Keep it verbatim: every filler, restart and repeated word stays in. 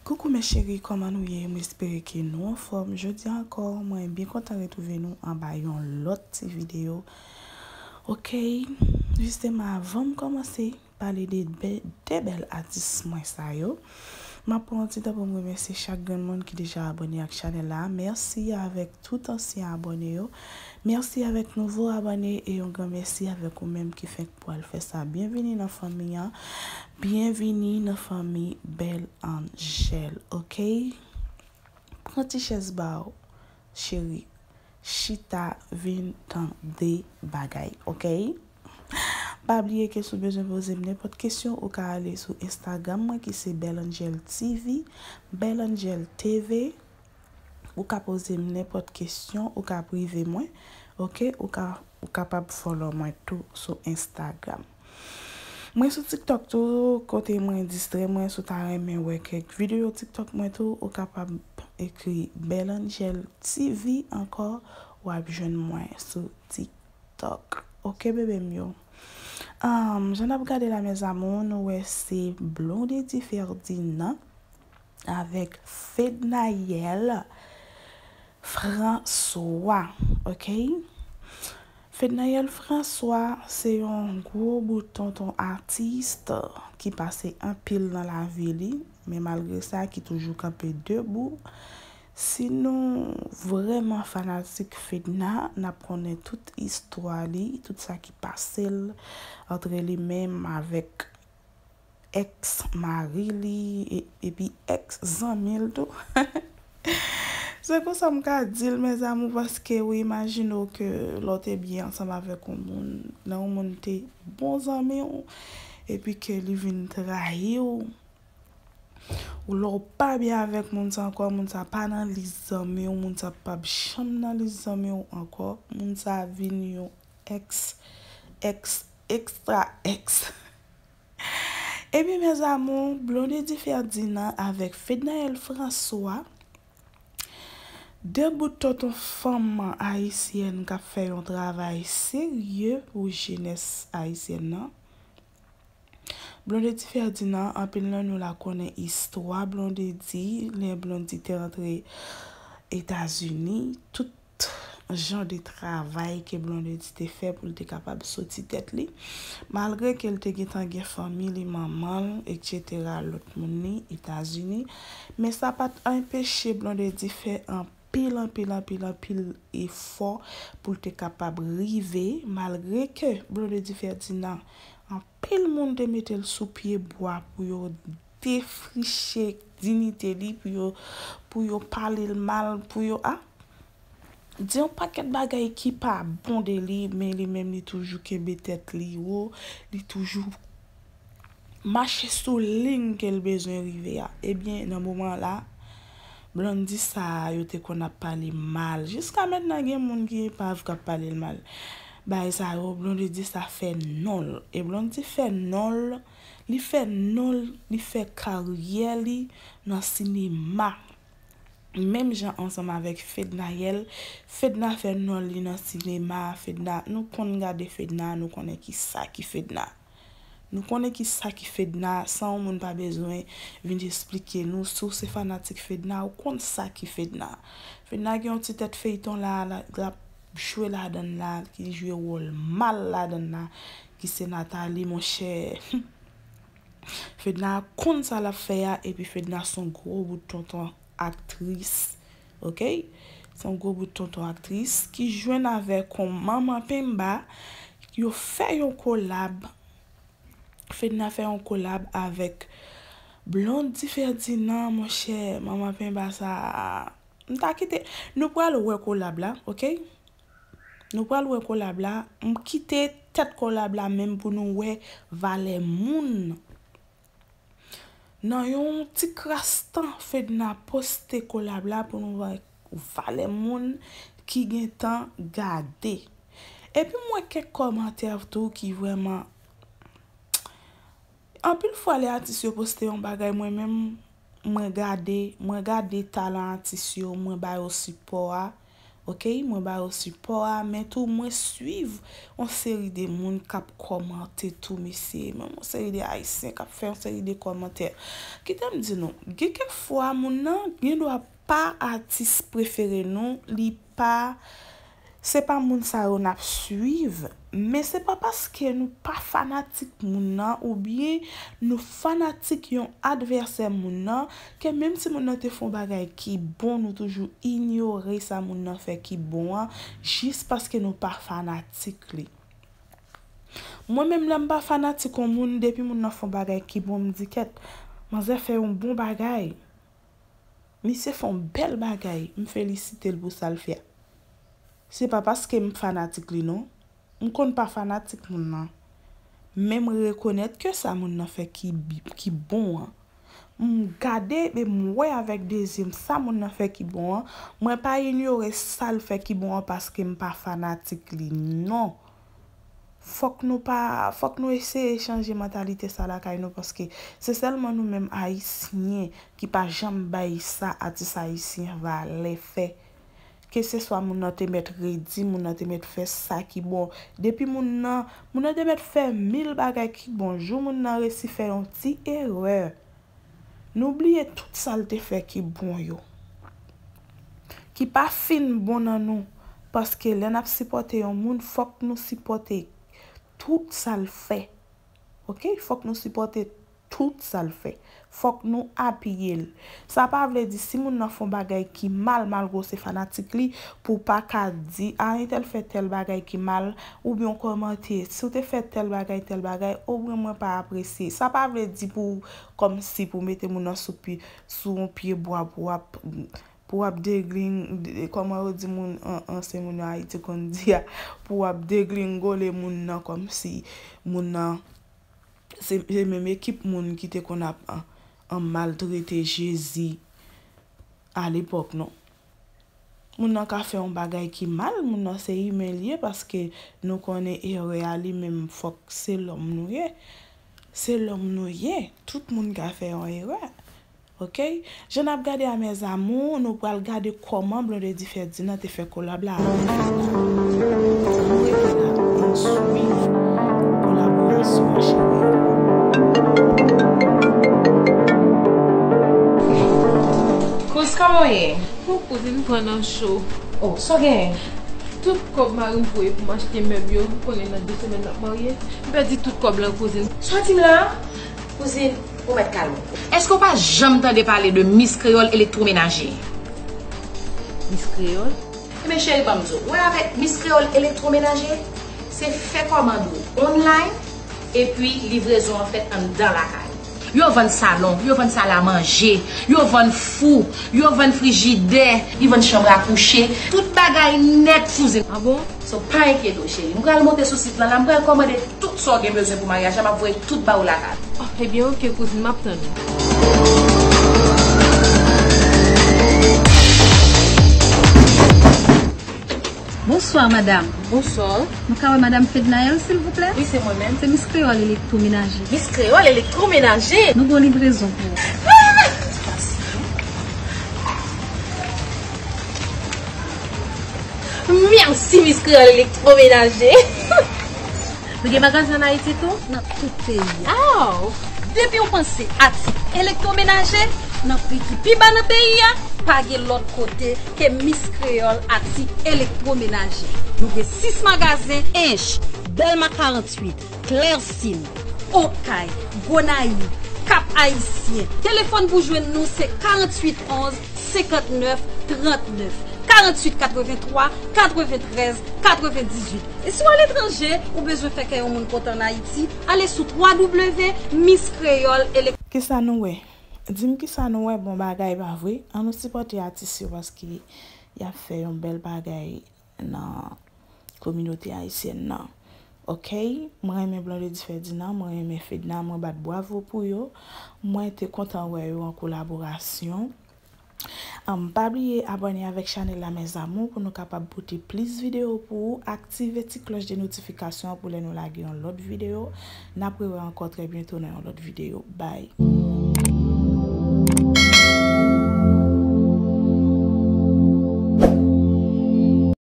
Koukou mes chéris, kòman nou ye? Mwen espere ke nou anfòm. Jodi a ankò, mwen byen kontan retwouve nou anba yon lòt ti videyo. Ok, jisteman, avan m kòmanse pale de, bè- de bèl atis mwen sa yo, m ap pran yon ti tan pou m remèsye chak grenn moun ki deja abòne ak chanèl la. Mèsi avèk tout ansyen abòne yo. Mèsi avèk nouvo abòne e yon gran mèsi avèk ou menm ki fenk pral fè sa. Byenvini nan fanmi an. Byenvini nan fanmi Bèl Angel, ok? Pran ti chèz ba w, cheri. Chita, vin tande bagay, ok? Pa bliye ke si w bezwen poze m nenpòt kesyon, ou ka ale sou Instagram mwen ki se Bèl Angel T V, Bèl Angel T V. Ou ka poze m nenpòt kesyon, ou ka prive mwen, ok? Ou ka, ou kapab follow mwen tou sou Instagram. Mwen sou TikTok tou, kote mwen distrè mwen, si w ta renmen wè kèk videyo TikTok mwen tou, ou kapab ekri Bèl Angel T V ankò, w ap jwenn mwen sou TikTok. Ok, bebe m yo. Um, jan n ap gade la, mes amours, nou wè se Blondedy Ferdinand avèk Fednaelle François, ok? Fednaelle François se yon gwo bout tonton atis ki pase anpil nan lavi li, men malgre sa, ki toujou kanpe debou. Si nou vrèman fanatik Fedna, n ap konnen tout istwa li, tout sa ki pase l antre li menm avèk ex mari li, e- epi ex zanmi l tou. Se konsa m ka di l, mes amours, paske ou imajine w ke lè w te byen ansanm avèk yon moun, lè yon moun te bon zanmi w, epi ke li vin trayi w, ou lè w pa byen avèk moun sa ankò, moun sa pa nan lis zanmi w, moun sa p ap janm nan lis zanmi w ankò, moun sa vin yon ex, ex, extra ex. Ebyen, mes amours, Blondedy Ferdinand avèk Fednaelle François, de bout tonton fanm ayisyèn k ap fè yon travay serye pou jenès ayisyèn nan. Blondedy Ferdinand, anpil nan nou la konnen istwa Blondedy, lè Blondedy te rantre Etazini, tout jan de travay ke Blondedy te fè pou l te kapab soti tèt li. Malgre ke l te gentan gen fanmi li, manman l, etsetera, lòt moun li, Etazini, men sa pa t anpeche Blondedy fè anpil, anpil, anpil, anpil efò pou l te kapab rive, malgre ke Blondedy Ferdinand, anpil moun te mete l sou pye bwa pou yo defriche diyite li, pou yo, pou yo pale l mal, pou yo, a, di yon pakèt bagay ki pa bon de li, men li menm li toujou kenbe tèt li wo, li toujou mache sou liy ke l bezwen rive a. Ebyen, nan moman la, Blondedy sa a, yo te konn ap pale mal. Jiska mentnan, gen moun ki pa vle ap pale l mal. Bagay sa yo, Blondedy sa fè non l. E Blondedy fè non l, li fè non l, li fè karyè li nan sinema. Menm jan ansanm avèk Fednaelle, Fedna fè non li nan sinema. Fedna, nou konn gade Fedna, nou konnen ki sa ki Fedna. Nou konnen ki sa ki Fedna, san yon moun pa bezwen vin esplike nou. Si w se fanatik Fedna, ou konn sa ki Fedna. Fedna gen yon ti tèt feyton la, la, l ap jwe ladan l la, ki jwe wòl mal ladan l la, ki se Nathalie, monchè. Fedna konn sa l ap fè a, epi Fedna se yon gwo bout tonton aktris, ok? Se yon gwo bout tonton aktris ki jwenn avèk yon Manman Penba, yo fè yon kolab. Fedna fè yon kolab avèk Blondedy Ferdinand, monchè, Manman Penba sa, m ta kite, nou pral wè kolab la, ok? Nou pral wè kolab la. M kite tèt kolab la menm pou nou wè valè moun. Nan yon ti kras tan, Fedna poste kolab la pou nou wè valè moun ki gentan gade. Epi m wè kèk kòmantè tou ki vrèman, anpil fwa lè atis yo poste yon bagay, mwen menm, mwen gade, mwen gade talan atis yo, mwen ba yo sipò a, Ok, mwen ba yo sipò a, men tou mwen swiv yon seri de moun k ap kòmante tou, mesye. Menm yon seri de Ayisyen k ap fè yon seri de kòmantè. Kite m di nou, gen kèk fwa moun nan gen dwa pa atis prefere nou, li pa, se pa moun sa yo n ap swiv. Men se pa paske nou pa fanatik moun nan oubyen nou fanatik yon advèsè moun nan ke menm si moun nan te fè yon bagay ki bon, nou toujou inyore sa moun nan fè ki bon an, jis paske nou pa fanatik li. Mwen menm, lè m pa fanatik yon moun, depi moun nan fè yon bagay ki bon, m di, kèt, manzè fè yon bon bagay. Misye fè yon bèl bagay, m felisite l pou sa l fè a. Se pa paske m fanatik li non. M konn pa fanatik moun nan. Men m rekonèt ke sa moun nan fè ki bi- ki bon an. M gade e m wè avèk de zye m sa moun nan fè ki bon an. Mwen pa inyore sa l fè ki bon an paske m pa fanatik li non. Fòk nou pa, fòk nou eseye chanje mantalite sa lakay nou, paske se sèlman nou menm Ayisyen ki pa janm bay sa atis ayisyen valè fè. Keseswa moun nan te mèt redi, moun nan te mèt fè sa ki bon. Depi moun nan, moun nan te mèt fè mil bagay ki bon, jou moun nan resi fè yon ti erè, nou bliye tout sa l te fè ki bon yo. Ki pa fin bon nan nou, paske lè n ap sipòte yon moun, fòk nou sipòte tout sa l fè. Ok? Fòk nou sipòte tout sa l fè. Fòk nou apiye l. Sa pa vle di si moun nan fè yon bagay ki mal, malgre w se fanatik li, pou w pa ka di, a, entèl fè tèl bagay ki mal, oubyen w kòmante, si w te fè tèl bagay, tèl bagay, oubyen mwen pa apresye. Sa pa vle di pou w, kòmsi pou w mete moun nan sou pye, sou yon pye bwa, pou w ap, pou w ap degling-, de-, kòman yo di moun an, ansyen moun yo Ayiti konn di a, pou w ap deglingole moun nan kòmsi moun nan se, se menm ekip moun ki te konn ap an, an maltrete Jezi alepòk non. Moun nan ka fè yon bagay ki mal, moun nan se imen li ye, paske nou konnen erè a li menm fòk se lòm nou ye. Se lòm nou ye. Tout moun ka fè yon erè. Ok? Jan n ap gade a, mes amours, nou pral gade kòman Blondedy Ferdinand te fè kolab la avèk Fedna. Ann rete la, ann swiv kolaborasyon an, cheri. Kouz, kòman w ye? Bon, kouzin, m pran nan cho. Oh, sa w genyen? Tout kòb mari m voye pou m achte mèb yo, ou konnen nan de semèn n ap marye, m pèdi tout kòb lan, kouzin. Sa w di m la a? Kouzin, ou mèt kalme w. Èske w pa janm tande pale de Miss Créole Électroménager? Miss Créole? Ebyen, cheri, ban m di w, ou wè avèk Miss Créole Électroménager, se fè kòmand ou online, epi livrezon an fèt anndan lakay ou. Yo vann salon, yo vann salamanje, yo vann fou, yo vann frijidè, yo vann chanm a kouche, tout bagay nèt, kouzin. Ah bon? So, pa enkyete w, cheri. M pral monte sou sit lan la, m pral kòmande tout sa w gen bezwen pou maryaj la, m ap voye tout ba ou lakay. Oh, ebyen, oke, kouzin, m ap tann ou. Bonswa, madam. Bonswa. Nou ka wè madam Fednaelle, silvouplè? Wi, se mwen menm. Se Miss Créole Électroménager. Miss Créole Électroménager? Nou gen yon livrezon pou ou. Mèsi, Miss Créole Électroménager. Nou gen magazen ann Ayiti tou? Nan tout peyi a. Aw! Depi w panse atik elektwomenaje nan pri ki pi ba nan peyi a, pa gen lòt kote ke Miss Créole Atik Elektwomenaje. Nou gen sis magazen, Ench, Dèlma karanntuit, Klèsin, Okay, Gonayiv, Kap Ayisyen. Telefòn pou jwenn nou se karanntuit onz, senkantnèf trannèf, karanntuit katrevenntwa, katreventrèz, katrevendizuit. E si w aletranje, ou bezwen fè kè yon moun kontan ann Ayiti, ale sou w w w Miss Créole Elec- Kisa nou wè? Di m kisa nou wè, bon bagay pa vre? Ann nou sipòte atis yo paske y ap fè yon bèl bagay nan kominote ayisyèn nan. Ok, mwen renmen Blondedy Ferdinand, mwen renmen Fedna, mwen bat bwavo pou yo. Mwen te kontan wè yo an kolaborasyon. Ann, pa bliye abòne avèk chanèl la, mes amours, pou nou kapab pote plis videyo pou ou. Aktive ti klòch de notifikasyon an pou lè nou lage yon lòt videyo. N ap rewè ankò trè byento nan yon lòt videyo. Bye!